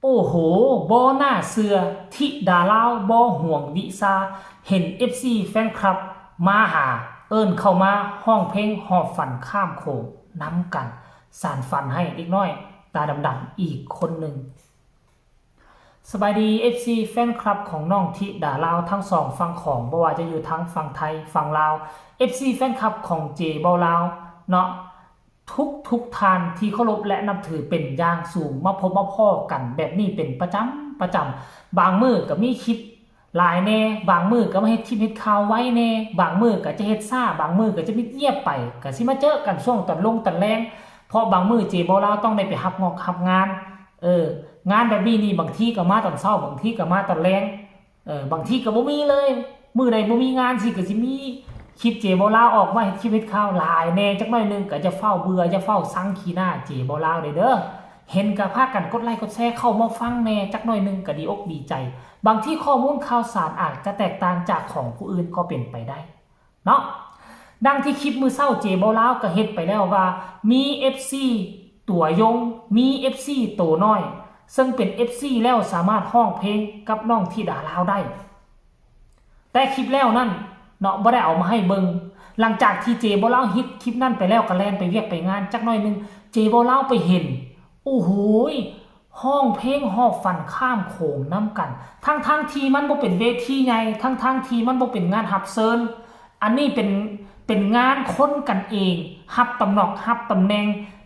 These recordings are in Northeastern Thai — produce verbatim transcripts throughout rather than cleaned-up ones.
โอ้โห บ่น่าเชื่อ ธิดาลาวบ่ห่วงวิชา เห็น เอฟซี แฟนคลับมาหา เอิ้นเข้ามาฮ้องเพลงหอบฝันข้ามโขงนำกัน สานฝันให้เด็กน้อยตาดำๆอีกคนหนึ่ง สบายดี เอฟซี แฟนคลับของน้องธิดาลาวทั้งสองฝั่งของ บ่ว่าจะอยู่ทั้งฝั่งไทยฝั่งลาว เอฟซี แฟนคลับของเจเบาลาวเนาะ ทุกทุกท่านที่เคารพและนับถือเป็นอย่างสูง มาพบมาพ้อกันแบบนี้เป็นประจำประจำ บางมื้อก็มีคลิปหลายแน่ บางมื้อก็มาเฮ็ดคลิปเฮ็ดข่าวไวแน่ บางมื้อก็จะเฮ็ดช้า บางมื้อก็จะเงียบๆไป ก็สิมาเจอกันช่วงตอนลงตอนแลง เพราะบางมื้อเจเบาลาวต้องได้ไปรับงอกรับงาน เออ งานแบบนี้นี่บางทีก็มาตอนเช้า บางทีก็มาตอนแลง เออ บางทีก็บ่มีเลย มื้อใดบ่มีงานสิก็สิมีคลิปเจเบาลาวออกมาเฮ็ดคลิปเฮ็ดข่าวหลายแน่ จักหน่อยหนึ่งก็จะฟ้าวเบื่อ จะฟ้าวซังขี้หน้าเจเบาลาวเด้อเด้อ เห็นก็พากันกดไลค์กดแชร์เข้ามาฟังแน่ จักหน่อยหนึ่งก็ดีอกดีใจ บางทีข้อมูลข่าวสารอาจจะแตกต่างจากของผู้อื่นก็เป็นไปได้เนาะ ดังที่คลิปมื้อเช้าเจเบาลาวก็เฮ็ดไปแล้วว่ามี เอฟซี ตัวยง มี เอฟซี ตัวน้อย ซึ่งเป็น เอฟซี แล้วสามารถฮ้องเพลงกับน้องธิดาลาวได้ แต่คลิปแล้วนั่นเนาะ บ่ได้เอามาให้เบิ่ง หลังจากที่เจเบาลาวเฮ็ดคลิปนั้นไปแล้วก็แล่นไปเวียกไปงานจักหน่อยหนึ่ง เจเบาลาวไปเห็น โอ้โหย ฮ้องเพลงหอบฝันข้ามโขงนำกัน ทั้งๆที่มันบ่เป็นเวทีใหญ่ ทั้งๆที่มันบ่เป็นงานรับเชิญ อันนี้เป็น เป็นงานคนกันเอง รับตำแหน่ง รับตำแหน่ง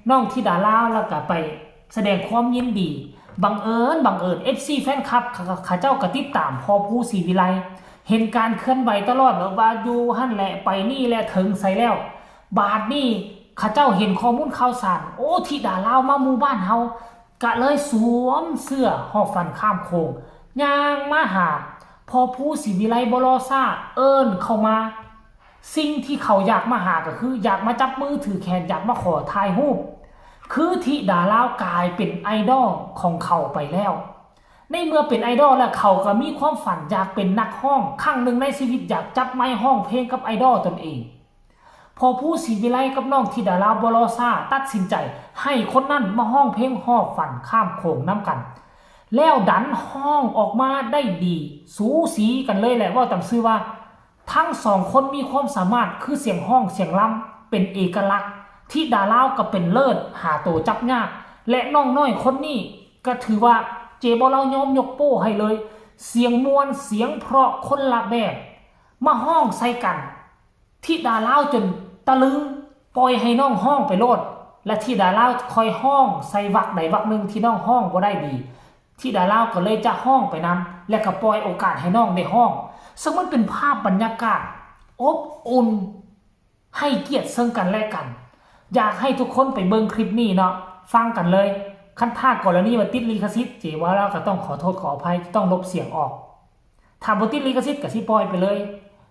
น้องธิดาลาวแล้วก็ไปแสดงความยินดี บังเอิญ บังเอิญ เอฟซี แฟนคลับเขา เขาเจ้าก็ติดตามพ่อภูศรีวิไล เห็นการเคลื่อนไหวตลอด แบบว่าอยู่หั่นแหละ ไปนี่แหละ ถึงไสแล้ว บาดนี้เขาเจ้าเห็นข้อมูลข่าวสาร โอ้ ธิดาลาวมาหมู่บ้านเฮา ก็เลยสวมเสื้อหอบฝันข้ามโขง ย่างมาหา พ่อภูศรีวิไลบ่รอช้า เอิ้นเข้ามา สิ่งที่เขาอยากมาหาก็คือ อยากมาจับมือถือแขน อยากมาขอถ่ายรูป คือธิดาลาวกลายเป็นไอดอลของเขาไปแล้ว ในเมื่อเป็นไอดอลแล้ว เขาก็มีความฝันอยากเป็นนักฮ้อง ครั้งหนึ่งในชีวิตอยากจับไมค์ฮ้องเพลงกับไอดอลตนเอง พ่อภูศรีวิไลกับน้องธิดาลาวบ่รอช้า ตัดสินใจให้คนนั้นมาฮ้องเพลงหอบฝันข้ามโขงนำกัน แล้วดันฮ้องออกมาได้ดี สูสีกันเลยแหละ เว้าตามซื่อว่า ทั้งสองคนมีความสามารถ คือเสียงฮ้องเสียงรำเป็นเอกลักษณ์ ธิดาลาวก็เป็นเลิศ หาตัวจับยาก และน้องน้อยคนนี้ก็ถือว่าเจเบาลาวยอมยกโป้ให้เลย เสียงม่วนเสียงเพราะคนละแบบ มาฮ้องใส่กัน ธิดาลาวจนตะลึง ปล่อยให้น้องฮ้องไปโลด และธิดาลาวค่อยฮ้องใส่วรรคใดวรรคหนึ่งที่น้องฮ้องบ่ได้ดี ธิดาลาวก็เลยจะฮ้องไปนำ และก็ปล่อยโอกาสให้น้องได้ฮ้อง ซึ่งมันเป็นภาพบรรยากาศอบอุ่น ให้เกียรติซึ่งกันและกัน อยากให้ทุกคนไปเบิ่งคลิปนี้เนาะ ฟังกันเลย คันถ้ากรณีว่าติดลิขสิทธิ์ เจเบาลาวก็ต้องขอโทษขออภัย ต้องลบเสียงออก ถ้าบ่ติดลิขสิทธิ์ก็สิปล่อยไปเลย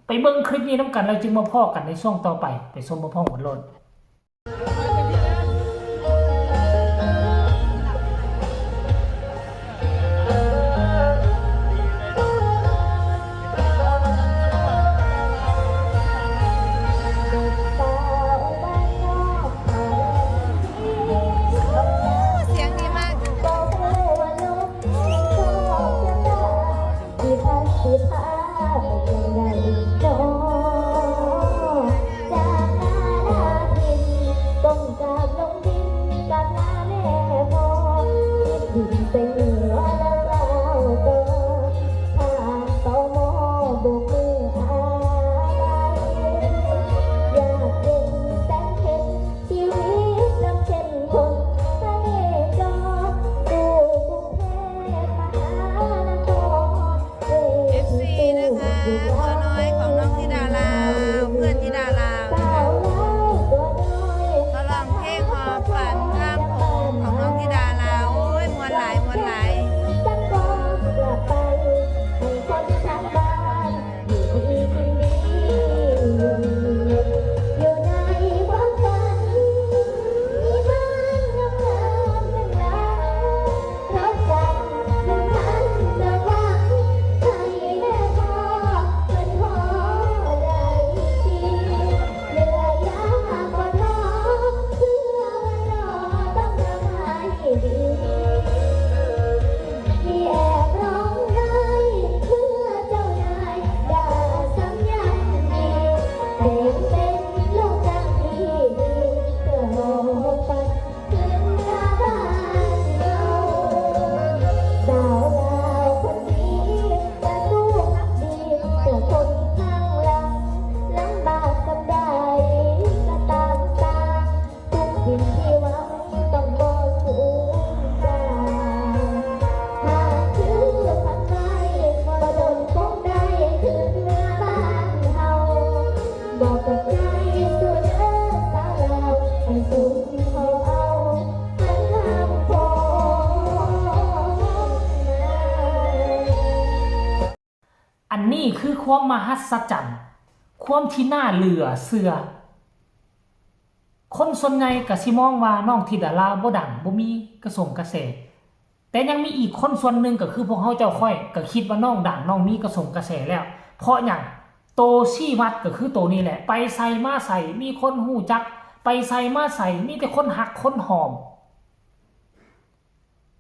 ไปเบิ่งคลิปนี้นำกันแล้วจึงมาพ้อกันในช่วงต่อไป ไปชมพร้อมๆกันโลด เสียงดีมาก สิพา สิพาไปจั่งใดน้อ จากนาลาพิน ก้มกราบลงดิน กราบลาแม่พ่อ บินไปเหนือแล้วก้าวต่อ ผ่าน ตม โบกมืออาลัย อยากเห็นแสงเพ็ญ ชีวิตนำเส้นทนทะเลจอสู่กรุงเทพมหานคร เอฟซี นะคะ ตัวน้อยของน้องธิดาลาว เพื่อนธิดาลาวนะคะ ก็ร้องเพลงหอบฝันข้ามโขงของน้องธิดาลาว โอ้ย ม่วนหลาย ม่วนหล อันนี้คือความมหัศจรรย์ ความที่น่าเหลือเชื่อ คนส่วนใหญ่ก็สิมองว่าน้องธิดาลาวบ่ดัง บ่มีกระแสกระแส แต่ยังมีอีกคนส่วนหนึ่งก็คือพวกเฮาเจ้าข้อย ก็คิดว่าน้องดัง น้องมีกระแสกระแสแล้ว เพราะหยัง โตชี้วัดก็คือโตนี้แหละ ไปไสมาไส มีคนฮู้จัก ไปไสมาไส มีแต่คนฮักคนหอม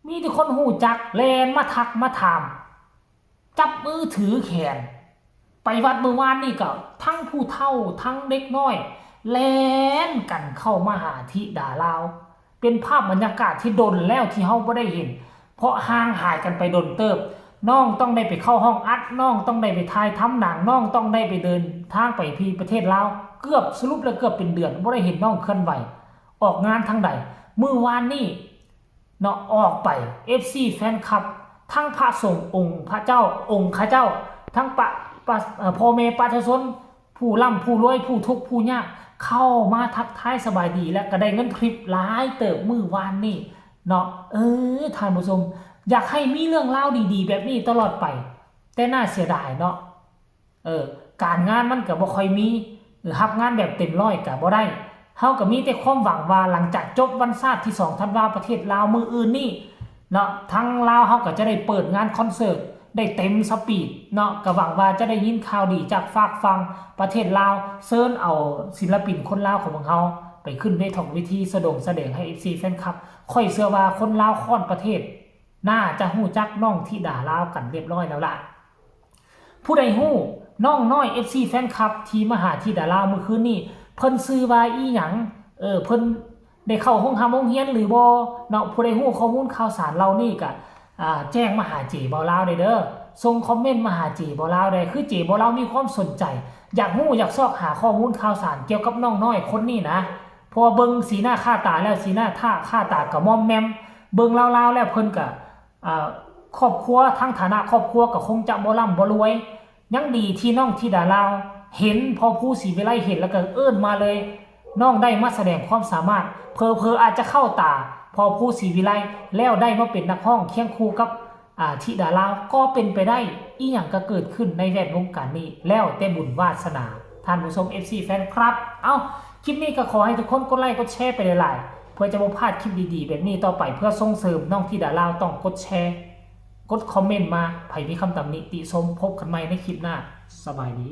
มีแต่คนฮู้จัก แล่นมาทักมาถาม จับมือถือแขน ไปวัดมื้อวานนี่ก็ทั้งผู้เฒ่าทั้งเด็กน้อย แล่นกันเข้ามาหาธิดาลาว เป็นภาพบรรยากาศที่ดนแล้วที่เฮาบ่ได้เห็น เพราะห่างหายกันไปดนเติบ น้องต้องได้ไปเข้าห้องอัด น้องต้องได้ไปถ่ายทำหนัง น้องต้องได้ไปเดินทางไปที่ประเทศลาว เกือบ สรุปแล้วเกือบเป็นเดือน บ่ได้เห็นน้องเคลื่อนไหว ออกงานทางใด มื้อวานนี่เนาะ ออกไป เอฟซี แฟนคลับ ทั้งพระสงฆ์องค์พระเจ้า องค์ข้าเจ้า ทั้งปะ ปะ เอ่อ พ่อแม่ประชาชน ผู้ร่ำผู้รวย ผู้ทุกข์ผู้ยาก เข้ามาทักทายสบายดี และก็ได้เงินทริปหลายเติบมื้อวานนี่เนาะ เออ ท่านผู้ชม อยากให้มีเรื่องราวดีๆ แบบนี้ตลอดไป แต่น่าเสียดายเนาะ เออ การงานมันก็บ่ค่อยมี หรือรับงานแบบเต็มร้อยก็บ่ได้ เฮาก็มีแต่ความหวังว่าหลังจากจบวันชาติที่สองธันวา ประเทศลาวมื้ออื่นนี่เนาะ ทั้งลาวเฮาก็จะได้เปิดงานคอนเสิร์ตได้เต็มสปีดเนาะ ก็หวังว่าจะได้ยินข่าวดีจากฝากฝั่งประเทศลาว เชิญเอาศิลปินคนลาวของพวกเฮาไปขึ้นเวทงเวทีแสดงแสดงให้ เอฟซี แฟนคลับ ข้อยเชื่อว่าคนลาวข้อนประเทศ น่าจะฮู้จักน้องธิดาลาวกันเรียบร้อยแล้วล่ะ ผู้ใดฮู้ น้องน้อย เอฟซี แฟนคลับ ที่มาหาธิดาลาวมื้อคืนนี้ เพิ่นชื่อว่าอีหยัง เออ เพิ่นได้เข้าโรงหำโรงเรียนหรือบ่เนาะ ผู้ใดฮู้ข้อมูลข่าวสารเหล่านี้ก็ อ่า แจ้งมาหาเจบ่าวลาวได้เด้อ ส่งคอมเมนต์มาหาเจบ่าวลาวได้ คือเจบ่าวลาวมีความสนใจ อยากฮู้อยากซอกหาข้อมูลข่าวสารเกี่ยวกับน้องน้อยคนนี้นะ เพราะว่าเบิ่งสีหน้าค่าตาแล้ว สีหน้าท่าค่าตาก็มอมแมม เบิ่งลาวๆแล้วเพิ่นก็ อ่า ครอบครัว ทั้งฐานะครอบครัวก็คงจะบ่ร่ำบ่รวย ยังดีที่น้องธิดาลาวเห็น พอภูศรีวิไลเห็นแล้วก็เอิ้นมาเลย น้องได้มาแสดงความสามารถ เผลอๆอาจจะเข้าตา พอภูศรีวิไล แล้วได้มาเป็นนักร้องเคียงคู่กับ อ่า ธิดาลาว ก็เป็นไปได้ อีหยังก็เกิดขึ้นในแวดวงการนี้ แล้วแต่บุญวาสนา ท่านผู้ชม เอฟซี แฟนคลับ เอ้า คลิปนี้ก็ขอให้ทุกคนกดไลค์กดแชร์ไปหลายๆ เพื่อจะบ่พลาดคลิปดีๆแบบนี้ต่อไป เพื่อส่งเสริมน้องธิดาลาว ต้องกดแชร์ กดคอมเมนต์มา ไผมีคำตำหนิติชม พบกันใหม่ในคลิปหน้า สบายดี